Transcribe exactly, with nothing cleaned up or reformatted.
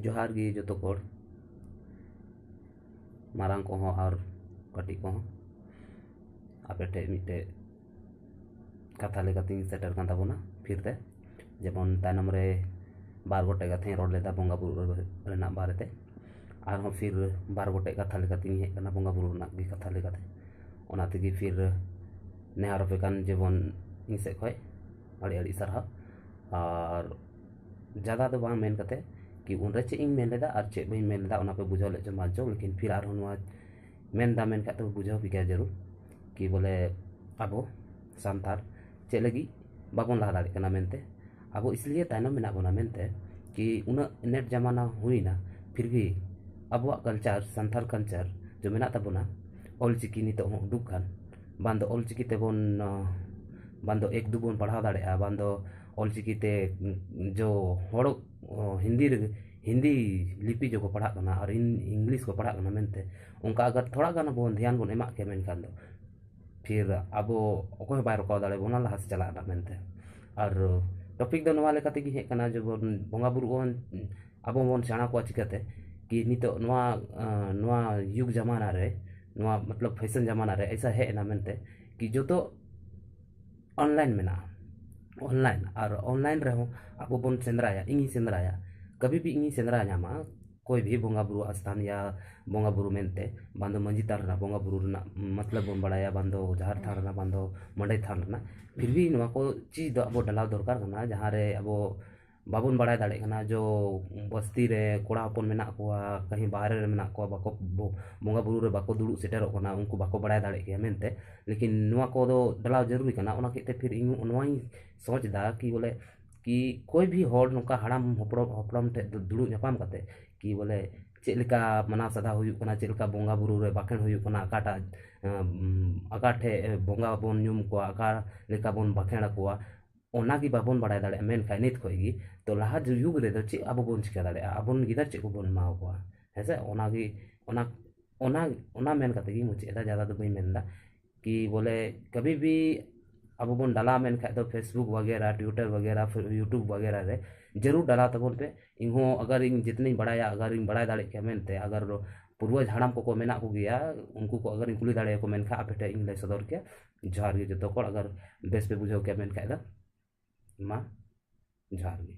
ᱡᱚᱦᱟᱨ ᱜᱮ ᱡᱚᱛᱚ ᱦᱚᱲ, ᱢᱟᱨᱟᱝ ᱠᱚᱦᱚᱸ ᱟᱨ ᱠᱟᱹᱴᱤᱡ ᱠᱚᱦᱚᱸ᱾ ᱟᱯᱮ ᱴᱷᱮᱱ ᱢᱤᱫᱴᱮᱡ ᱠᱟᱛᱷᱟ ᱞᱮᱠᱟᱛᱤᱧ ᱥᱮᱴᱮᱨ ᱠᱟᱱ ᱛᱟᱵᱚᱱᱟ ᱯᱷᱤᱨ ᱛᱮ᱾ ᱡᱮᱢᱚᱱ ᱛᱟᱭᱱᱚᱢ ᱨᱮ ᱵᱟᱨ ᱜᱚᱴᱮᱡ ᱠᱟᱛᱷᱟᱧ ᱨᱚᱲ ᱞᱮᱫᱟ ᱵᱚᱸᱜᱟ ᱵᱩᱨᱩ ᱨᱮᱱᱟᱜ ᱵᱟᱨᱮᱛᱮ, ᱟᱨᱦᱚᱸ ᱯᱷᱤᱨ ᱵᱟᱨ ᱜᱚᱴᱮᱡ ᱠᱟᱛᱷᱟ ᱞᱮᱠᱟᱛᱤᱧ ᱦᱮᱡ ᱠᱟᱱᱟ ᱵᱚᱸᱜᱟ ᱵᱩᱨᱩ ᱨᱮᱱᱟᱜ ᱜᱮ ᱠᱟᱛᱷᱟ ᱞᱮᱠᱟᱛᱮ᱾ ᱚᱱᱟ ᱛᱮᱜᱮ ᱯᱷᱤᱨ ᱱᱮᱦᱚᱨ ᱟᱯᱮ ᱠᱟᱱ ᱡᱮᱢᱚᱱ ᱤᱧ ᱥᱮᱫ ᱠᱷᱚᱡ ᱟᱹᱰᱤ ᱟᱹᱰᱤ ᱥᱟᱨᱦᱟᱣ᱾ ᱟᱨ ᱡᱟᱫᱟ ᱫᱚ ᱵᱟᱝ ᱢᱮᱱ ᱠᱟᱛᱮ ᱠᱤ ᱩᱱᱨᱮ ᱪᱮᱫ ᱤᱧ ᱢᱮᱱ ᱞᱮᱫᱟ ᱟᱨ ᱪᱮᱫ ᱵᱟᱹᱧ ᱢᱮᱱ ᱞᱮᱫᱟ, ᱚᱱᱟ ᱯᱮ ᱵᱩᱡᱷᱟᱹᱣ ᱞᱮᱫ ᱪᱚᱝ ᱵᱟᱝ ᱪᱚᱝ, ᱞᱮᱠᱤᱱ ᱯᱷᱤᱨ ᱟᱨᱦᱚᱸ ᱱᱚᱣᱟ ᱢᱮᱱ ᱫᱟ ᱢᱮᱱ ᱠᱷᱟᱡ ᱫᱚ ᱵᱩᱡᱷᱟᱹᱣ ᱯᱮ ᱜᱮᱭᱟ ᱡᱟᱹᱨᱩᱲ ᱠᱤ ᱵᱚᱞᱮ ᱟᱵᱚ ᱥᱟᱱᱛᱟᱲ ᱪᱮᱫ ᱞᱟᱹᱜᱤᱫ ᱵᱟᱵᱚᱱ ᱞᱟᱦᱟ ᱫᱟᱲᱮᱭᱟᱜ ᱠᱟᱱᱟ ᱢᱮᱱᱛᱮ᱾ ᱟᱵᱚ ᱤᱥᱞᱤᱭᱮ ᱛᱟᱭᱱᱚᱢ ᱢᱮᱱᱟᱜ ᱵᱚᱱᱟ ᱢᱮᱱᱛᱮ ᱠᱤ ᱩᱱᱟᱹᱜ ᱱᱮᱴ ᱡᱟᱢᱟᱱᱟ ᱦᱩᱭᱱᱟ, ᱯᱷᱤᱨ ᱵᱷᱤ ᱟᱵᱚᱣᱟᱜ ᱠᱟᱞᱪᱟᱨ, ᱥᱟᱱᱛᱟᱲ ᱠᱟᱞᱪᱟᱨ ᱡᱚ ᱢᱮᱱᱟᱜ ᱛᱟᱵᱚᱱᱟ, ᱚᱞ ᱪᱤᱠᱤ ᱱᱤᱛᱚᱜ ᱦᱚᱸ ᱩᱰᱩᱠ ᱠᱟᱱ, ᱵᱟᱝ ᱫᱚ ᱚᱞ ᱪᱤᱠᱤ ᱛᱮᱵᱚᱱ, ᱟᱸ, ᱵᱟᱝ ᱫᱚ ᱮᱠ ᱫᱩ ᱵᱚᱱ ᱯᱟᱲᱦᱟᱣ ᱫᱟᱲᱮᱭᱟᱜᱼᱟ, ᱵᱟᱝ ᱫᱚ ᱚᱞ ᱪᱤᱠᱤ ᱛᱮ, ᱩᱸ, ᱡᱚ ᱦᱚᱲ, ᱚ, ᱦᱤᱱᱫᱤ ᱨᱮ, ᱦᱤᱱᱫᱤ ᱞᱤᱯᱤ ᱡᱚ ᱠᱚ ᱯᱟᱲᱦᱟᱜ ᱠᱟᱱᱟ ᱟᱨ ᱤᱝ-, ᱤᱝᱞᱤᱥ ᱠᱚ ᱯᱟᱲᱦᱟᱜ ᱠᱟᱱᱟ ᱢᱮᱱᱛᱮ, ᱚᱱᱠᱟ ᱟᱜᱟᱨ ᱛᱷᱚᱲᱟ ᱜᱟᱱ ᱟᱵᱚ ᱫᱷᱮᱭᱟᱱ ᱵᱚᱱ ᱮᱢᱟᱜ ᱠᱮᱭᱟ ᱢᱮᱱᱠᱷᱟᱱ ᱫᱚ ᱯᱷᱤᱨ ᱟᱵᱚ ᱚᱠᱚᱭ ᱦᱚᱸ ᱵᱟᱭ ᱨᱚᱠᱟᱣ ᱫᱟᱲᱮᱭᱟᱵᱚᱱᱟ ᱞᱟᱦᱟ ᱥᱮᱫ ᱪᱟᱞᱟᱜ ᱨᱮᱱᱟᱜ ᱢᱮᱱᱛᱮ᱾ ᱟᱨ ᱴᱚᱯᱤᱠ ᱫᱚ ᱱᱚᱣᱟ ᱞᱮᱠᱟ ᱛᱮᱜᱮ ᱦᱮᱡ ᱠᱟᱱᱟ ᱡᱮᱢᱚᱱ ᱵᱚᱸᱜᱟ ᱵᱩᱨᱩ ᱵᱚᱱ, ᱟᱵᱚ ᱵᱚᱱ ᱥᱮᱬᱟ ᱠᱚᱣᱟ ᱪᱤᱠᱟᱹᱛᱮ ᱠᱤ ᱱᱤᱛᱚᱜ ᱱᱚᱣᱟ, ᱟᱸ, ᱱᱚᱣᱟ ᱭᱩᱜᱽ ᱡᱟᱢᱟᱱᱟ ᱨᱮ, ᱱᱚᱣᱟ ᱢᱚᱛᱞᱚᱵ ᱯᱷᱮᱥᱚᱱ ᱡᱟᱢᱟᱱᱟ ᱨᱮ ᱮᱭᱥᱟ ᱦᱮᱡ ᱮᱱᱟ ᱢᱮᱱᱛᱮ ᱠᱤ ᱡᱚᱛᱚ ᱚᱱᱞᱟᱭᱤᱱ ᱢᱮᱱᱟᱜᱼᱟ᱾ ᱚᱱᱞᱟᱭᱤᱱ, ᱟᱨ ᱚᱱᱞᱟᱭᱤᱱ ᱨᱮᱦᱚᱸ ᱟᱵᱚ ᱵᱚᱱ ᱥᱮᱸᱫᱽᱨᱟᱭᱟ, ᱤᱧᱤᱧ ᱥᱮᱸᱫᱽᱨᱟᱭᱟ, ᱠᱟᱵᱷᱤ ᱵᱷᱤ ᱤᱧᱤᱧ ᱥᱮᱸᱫᱽᱨᱟ ᱧᱟᱢᱟ ᱠᱚᱭ ᱵᱷᱤ ᱵᱚᱸᱜᱟ ᱵᱩᱨᱩ ᱟᱥᱛᱷᱟᱱ ᱭᱟ ᱵᱚᱸᱜᱟ ᱵᱩᱨᱩ ᱢᱮᱱᱛᱮ, ᱵᱟᱝ ᱫᱚ ᱢᱟᱹᱡᱷᱤ ᱛᱷᱟᱱ ᱨᱮᱱᱟᱜ ᱵᱚᱸᱜᱟ ᱵᱩᱨᱩ ᱨᱮᱱᱟᱜ ᱢᱚᱛᱞᱚᱵ ᱵᱚᱱ ᱵᱟᱲᱟᱭᱟ, ᱵᱟᱝ ᱫᱚ ᱡᱟᱦᱮᱨ ᱛᱷᱟᱱ ᱨᱮᱱᱟᱜ, ᱵᱟᱝ ᱫᱚ ᱢᱟᱹᱰᱟᱹᱭ ᱛᱷᱟᱱ ᱨᱮᱱᱟᱜ, ᱯᱷᱤᱨ ᱵᱷᱤ ᱱᱚᱣᱟ ᱠᱚ ᱪᱤᱡᱽ ᱫᱚ ᱟᱵᱚ ᱰᱟᱞᱟᱣ ᱫᱚᱨᱠᱟᱨ ᱠᱟᱱᱟ, ᱡᱟᱦᱟᱸ ᱨᱮ ᱟᱵᱚ ᱵᱟᱵᱚᱱ ᱵᱟᱲᱟᱭ ᱫᱟᱲᱮᱭᱟᱜ ᱠᱟᱱᱟ ᱡᱚ ᱵᱚᱥᱛᱤ ᱨᱮ ᱠᱚᱲᱟ ᱦᱚᱯᱚᱱ ᱢᱮᱱᱟᱜ ᱠᱚᱣᱟ, ᱠᱟᱹᱦᱤ ᱵᱟᱦᱨᱮ ᱨᱮ ᱢᱮᱱᱟᱜ ᱠᱚᱣᱟ, ᱵᱟᱠᱚ ᱵᱚ-, ᱵᱚᱸᱜᱟ ᱵᱩᱨᱩ ᱨᱮ ᱵᱟᱠᱚ ᱫᱩᱲᱩᱵ ᱥᱮᱴᱮᱨᱚᱜ ᱠᱟᱱᱟ, ᱩᱱᱠᱩ ᱵᱟᱠᱚ ᱵᱟᱲᱟᱭ ᱫᱟᱲᱮᱭᱟᱜ ᱜᱮᱭᱟ ᱢᱮᱱᱛᱮ᱾ ᱞᱮᱠᱤᱱ ᱱᱚᱣᱟ ᱠᱚᱫᱚ ᱰᱟᱞᱟᱣ ᱡᱟᱹᱨᱩᱨᱤ ᱠᱟᱱᱟ᱾ ᱚᱱᱟ ᱦᱚᱛᱮᱡ ᱛᱮ ᱯᱷᱤᱨ ᱤᱧ ᱱᱚᱣᱟᱧ ᱥᱚᱪ ᱮᱫᱟ ᱠᱤ ᱵᱚᱞᱮ ᱠᱤ ᱠᱚᱭ ᱵᱷᱤ ᱦᱚᱲ ᱱᱚᱝᱠᱟ ᱦᱟᱲᱟᱢ ᱦᱚᱯᱲᱚᱢ, ᱦᱚᱯᱲᱚᱢ ᱴᱷᱮᱡ ᱫᱩ-, ᱫᱩᱲᱩᱵ ᱧᱟᱯᱟᱢ ᱠᱟᱛᱮ ᱠᱤ ᱵᱚᱞᱮ ᱪᱮᱫ ᱞᱮᱠᱟ ᱢᱟᱱᱟᱣ ᱥᱟᱫᱷᱟᱣ ᱦᱩᱭᱩᱜ ᱠᱟᱱᱟ, ᱪᱮᱫ ᱞᱮᱠᱟ ᱵᱚᱸᱜᱟ ᱵᱩᱨᱩ ᱨᱮ ᱵᱟᱠᱷᱮᱲ ᱦᱩᱭᱩᱜ ᱠᱟᱱᱟ, ᱚᱠᱟᱴᱟᱜ, ᱮᱸ, ᱚᱠᱟ ᱴᱷᱮᱡ ᱵᱚᱸᱜᱟ ᱵᱚᱱ ᱧᱩᱢ ᱠᱚᱣᱟ, ᱚᱠᱟ ᱞᱮᱠᱟ ᱵᱚᱱ ᱵᱟᱠᱷᱮᱲ ᱟᱠᱚᱣᱟ, ᱚᱱᱟ ᱜᱮ ᱵᱟᱵᱚᱱ ᱵᱟᱲᱟᱭ ᱫᱟᱲᱮᱭᱟᱜᱼᱟ᱾ ᱢᱮᱱᱠᱷᱟᱱ ᱱᱤᱛ ᱠᱷᱚᱡ ᱜᱮ ᱛᱚ ᱞᱟᱦᱟ ᱡᱩ-, ᱭᱩᱜᱽ ᱨᱮᱫᱚ ᱪᱮᱫ ᱟᱵᱚ ᱵᱚᱱ ᱪᱤᱠᱟᱹ ᱫᱟᱲᱮᱭᱟᱜᱼᱟ, ᱟᱵᱚ ᱨᱮᱱ ᱜᱤᱫᱟᱹᱨ ᱪᱮᱫ ᱠᱚᱵᱚᱱ ᱮᱢᱟ ᱠᱚᱣᱟ, ᱦᱮᱸ ᱥᱮ? ᱚᱱᱟ ᱜᱮ, ᱚᱱᱟ, ᱚᱱᱟ, ᱚᱱᱟ ᱢᱮᱱ ᱠᱟᱛᱮ ᱜᱮ ᱢᱩᱪᱟᱹᱫ ᱮᱫᱟ, ᱡᱟᱫᱟ ᱫᱚ ᱵᱟᱹᱧ ᱢᱮᱱ ᱮᱫᱟ᱾ ᱠᱤ ᱵᱚᱞᱮ ᱠᱟᱵᱷᱤ ᱵᱷᱤ ᱟᱵᱚ ᱵᱚᱱ ᱰᱟᱞᱟ ᱢᱮᱱᱠᱷᱟᱡ ᱫᱚ Facebook ᱵᱟᱜᱮᱨᱟ, Twitter ᱵᱟᱜᱮᱨᱟ, YouTube ᱵᱟᱜᱮᱨᱟ ᱨᱮ ᱡᱟᱹᱨᱩᱲ ᱰᱟᱞᱟ ᱛᱟᱵᱚᱱ ᱯᱮ᱾ ᱤᱧ ᱦᱚᱸ ᱟᱜᱟᱨ ᱤᱧ ᱡᱤᱛᱱᱟᱹᱧ ᱵᱟᱲᱟᱭᱟ, ᱟᱜᱟᱨ ᱤᱧ ᱵᱟᱲᱟᱭ ᱫᱟᱲᱮᱭᱟᱜ ᱠᱮᱭᱟ ᱢᱮᱱᱛᱮ, ᱟᱜᱟᱨ ᱯᱩᱨᱵᱚᱡᱽ ᱦᱟᱲᱟᱢ ᱠᱚᱠᱚ ᱢᱮᱱᱟᱜ ᱠᱚᱜᱮᱭᱟ, ᱩᱱᱠᱩ ᱠᱚ ᱟᱜᱟᱨ ᱤᱧ ᱠᱩᱞᱤ ᱫᱟᱲᱮᱭᱟᱠᱚ ᱢᱮᱱᱠᱷᱟᱡ ᱟᱯᱮ ᱴᱷᱮᱡ ᱤᱧ ᱞᱟᱹᱭ ᱥᱚᱫᱚᱨ ᱠᱮᱭᱟ᱾ ᱡᱚᱦᱟᱨ ᱜᱮ ᱡᱚᱛᱚ ᱦᱚᱲ, ᱟᱜᱟᱨ ᱵᱮᱥ ᱯᱮ ᱵᱩᱡᱷᱟᱹᱣ ᱠᱮᱭᱟ ᱢᱮᱱᱠᱷᱟᱡ ᱫᱚ ᱢᱟ ᱡᱚᱦᱟᱨ ᱜᱮ᱾